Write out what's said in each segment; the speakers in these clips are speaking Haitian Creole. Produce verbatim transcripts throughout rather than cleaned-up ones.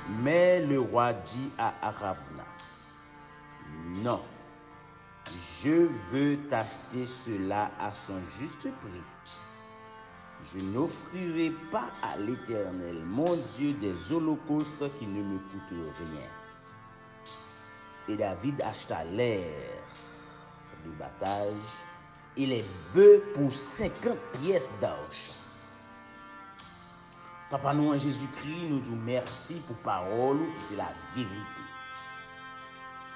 Mais le roi dit à Arauna, non, je veux t'acheter cela à son juste prix. Je n'offrirai pas à l'Éternel, mon Dieu, des holocaustes qui ne me coûtent rien. Et David acheta l'aire de battage et les bœufs pour cinquante pièces d'argent. Papa nou an Jezikri, nou di w mèsi pou pawòl ou ki se laverite.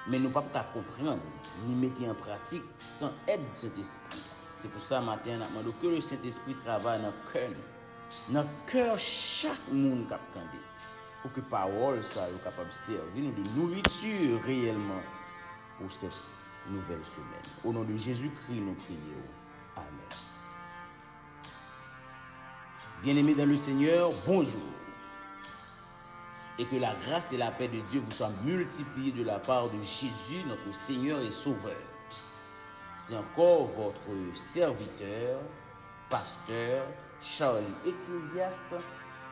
Men nou p ap ka konprann ni mete an pratik san èd Sentespri a. Se pou sa, maten an, n ap mande w ke le Sentespri travay nan kè nou, nan kè chak moun k ap tande, pou ke pawòl sa yo kapab sèvi nou de nouriti reyèlman pou cette nouvelle semaine. Au nom de Jésus-Christ, nou priye w. Amen. Bien-aimés dans le Seigneur, bonjour. Et que la grâce et la paix de Dieu vous soient multipliées de la part de Jésus, notre Seigneur et Sauveur. C'est encore votre serviteur, pasteur Charlie Ecclésiaste,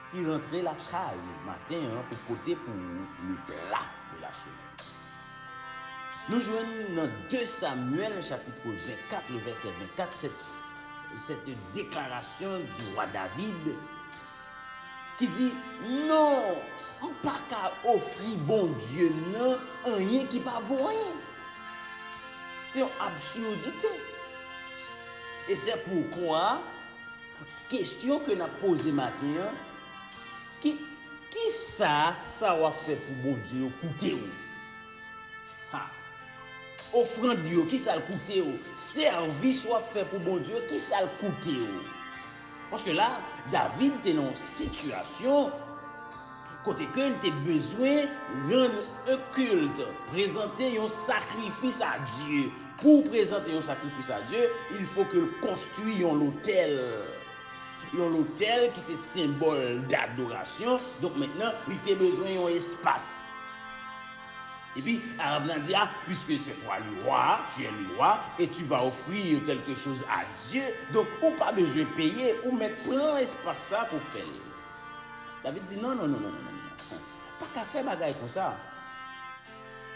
ki rantre lakay maten an pou pote pou ou le plat de la semaine. Nou jwenn nan de Samyèl chapit vennkat, le vèsè vennkat, cette, cette déclaration du roi David ki di, non, m pa ka ofri Bondye m nan anyen ki pa vo anyen. Se yon absurdite. E se poukwa kesyon ke n ap poze maten an, ki, ki sa sa w ap fè pou Bondye yo koute w? Ha! Ofrann yo, ki sa l koute w? Sèvis w ap fè pou Bondye yo, ki sa l koute w? Paske la, David te nan yon sitiyasyon kote ke l te bezwen rann un culte, prezante yon sakrifis a Dye. Pou w prezante yon sakrifis a Dye, il faut que l konstwi yon lotèl. Yon lotèl ki se senbòl dadorasyon. Donk mentnan, li te bezwen yon espas. Epi, Arauna di, ah, puisque c'est toi le roi, tu es le roi, et tu vas offrir quelque chose à Dieu, donk ou pa bezwen peye, ou mèt pran espas sa pou fè l. David di, non, non, non, non, non, non, non. Pa ka fè bagay konsa.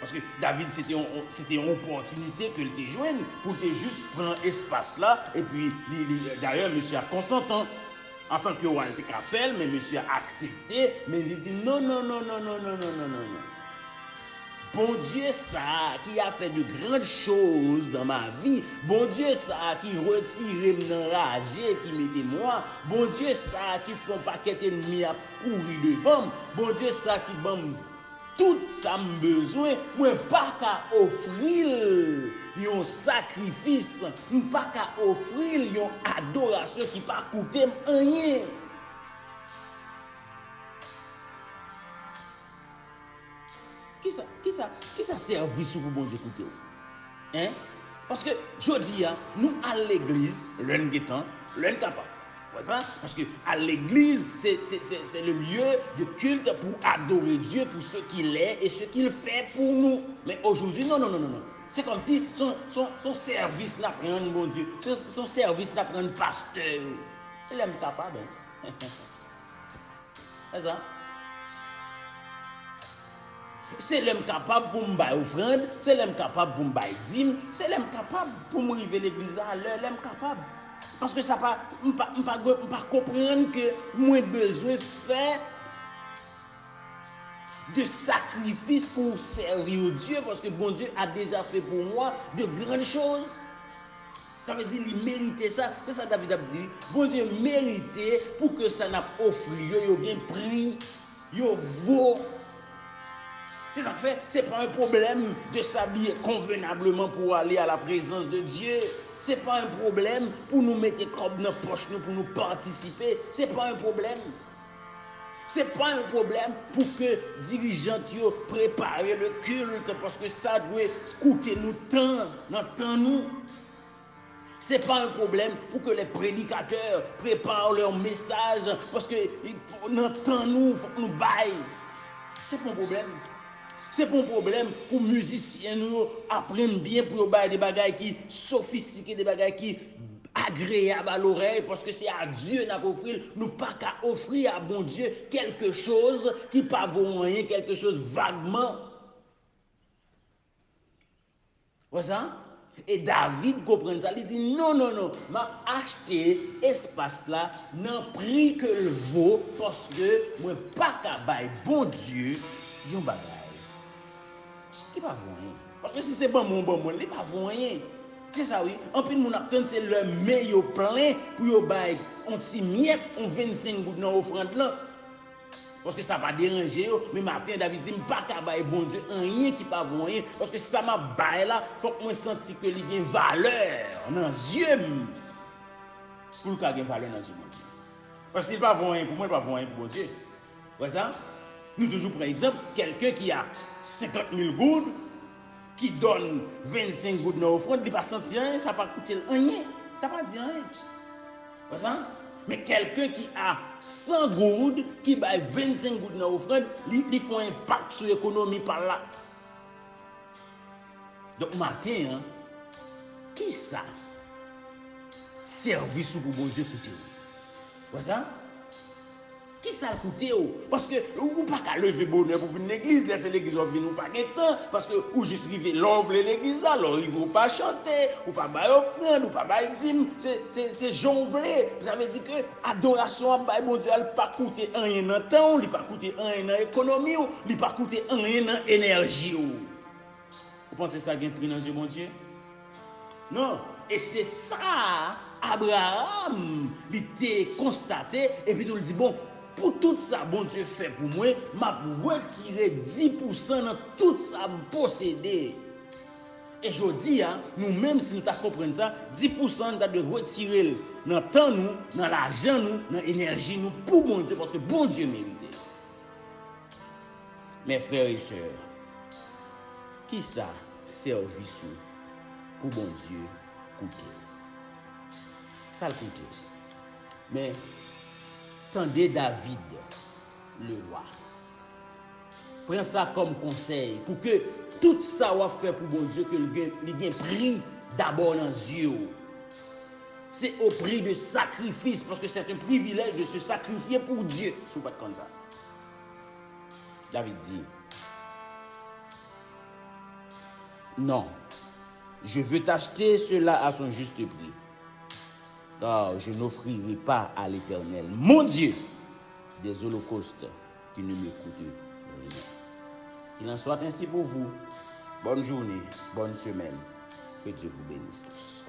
Paske David, se te yon, se te yon opòtinite ke l te jwenn pou l te jis pran espas la, epi li, li, dayè, mesye a konsantan. Antanke wa, l te ka fè l, men mesye a aksepte, men li di, non, non, non, non. Bondye sa a qui a fait de grandes choses dans ma vie, Bondye sa a ki retire m nan raje ki mete m wa, Bondye sa a ki fè yon pakèt ènmi ap kouri devan m, Bondye sa a ki ban m tout sa m bezwen, mwen pa ka ofri l yon sakrifis, m pa ka ofri l yon adorasyon ki pa koute m anyen. Kisa, kisa, kisa sèvis ou pou Bondye koute w? Hein? Paske jodi a, nou al legliz, lè n gen tan, lè n kapab. Wè sa? Paske al legliz, se, se, se, se le lieu de culte pou adore Dieu pour ce qu'il est et ce qu'il fait pour nous. Men ojodi, non, non, non, non, non. Se kòmsi se yon, se yon, se yon sèvis n ap rann Bondye. Se, se yon sèvis n ap rann pastè yo. E lè m kapab, hein? E sa? Se lè m kapab pou m bay ofrann, se lè m kapab pou m bay dim, se lè m kapab pou m rive legliz la alè, lè m kapab. Paske sa pa, m pa, m pa, m pa konprann ke mwen bezwen fè de sakrifis pou sèvi Dye, paske Bondye a déjà fait pour moi de grandes choses. Sa vle di li merite sa. Se sa David ap di. Bondye merite pou ke sa n ap ofri yo, yo gen pri, yo vo. Se sa k fè, se pa yon pwoblèm de s'habiller convenablement pour aller à la présence de Dieu. Se pa yon pwoblèm pou nou mete kòb nan pòch nou pou nou patisipe. Se pa yon pwoblèm. Se pa yon pwoblèm pou ke dirijant yo prepare le culte, paske sa dwe koute nou tan, nan tan nou. Se pa yon pwoblèm pou ke les prédicateurs préparent leur message, paske nan tan nou, fòk nou bay. Se pa yon pwoblèm. Se pa yon pwoblèm pou mizisyen nou yo aprann byen pou yo bay de bagay ki sofistike, de bagay ki agreyab a lorèy, paske se a Dye n ap ofri l. Nou pa ka ofri a Bondye kèlke choz ki pa vo anyen, kèlke choz vagman. Wè sa? E David konprann sa, li di, "Non, non, non, m ap achte espas la nan pri ke l vo, paske mwen pa ka bay Bondye yon bagay ki pa vo anyen." Paske si se ban mwen, w ban mwen, li pa vo anyen. Se sa wi, anpil moun ap tann se lè men yo plen pou yo bay yon ti myèt, yon vennsenk goud nan ofrann lan. Paske sa pa deranje yo, men maten David di, "M pa ka bay Bondye anyen ki pa vo anyen, paske sa m ap bay la, fòk mwen santi ke li gen valè nan zye m, pou l ka gen valè nan zye Bondye. Paske si l pa vo anyen pou mwen, l pa vo anyen pou Bondye." Wè sa? Nou toujou pran egzanp, kèlken ki a senkant mil goud, ki donn vennsenk goud nan ofrann, li pa santi anyen, sa pa koute l anyen, sa pa di anyen. Wè sa? Men kèlken ki a san goud, ki bay vennsenk goud nan ofrann, li, li fè yon enpak sou ekonomi pa l la. Donk, maten an, kisa sèvis ou pou Bondye koute w? Wè sa? Kisa l koute w? Paske ou pa ka leve bonè pou vin legliz, lè se legliz w ap vin, ou pa gen tan, paske ou jis rive lè w vle legliz la, lè w rive ou pa chante, ou pa bay ofrann, ou pa bay dim, se, se, se jan w vle. Sa vle di ke adorasyon w ap bay Bondye a, li pa koute anyen nan tan w, li pa koute anyen nan ekonomi w, li pa koute anyen nan enèji w. Ou panse sa gen pri nan zye Bondye? Non. E se sa Abraram, li te konstate, epi tou l di, "Bon, pou tout sa Bondye fè pou mwen, m ap retire dis pousan nan tout sa m posede." E jodi a, nou menm, si nou ta konprann sa, dis pousan n ta dwe retire l nan tan nou, nan lajan nou, nan enèji nou pou Bondye, paske Bondye merite l. Mes frères et sœurs, kisa sèvis ou pou Bondye koute? Sa l koute? Men, tande David, le wa. Pran sa kòm konsèy pou ke tout sa w ap fè pou Bondye, ke li gen, li gen pri dabò nan zye w. C'est au prix de sacrifice, parce que c'est un privilège de se sacrifier pour Dieu, si w pa t konn sa. David di, "Non, je veux t'acheter cela à son juste prix, car je n'offrirai pas à l'Éternel, mon Dieu, des holocaustes qui ne me coûtent rien." Qu'il en soit ainsi pour vous. Bonne journée, bonne semaine. Que Dieu vous bénisse tous.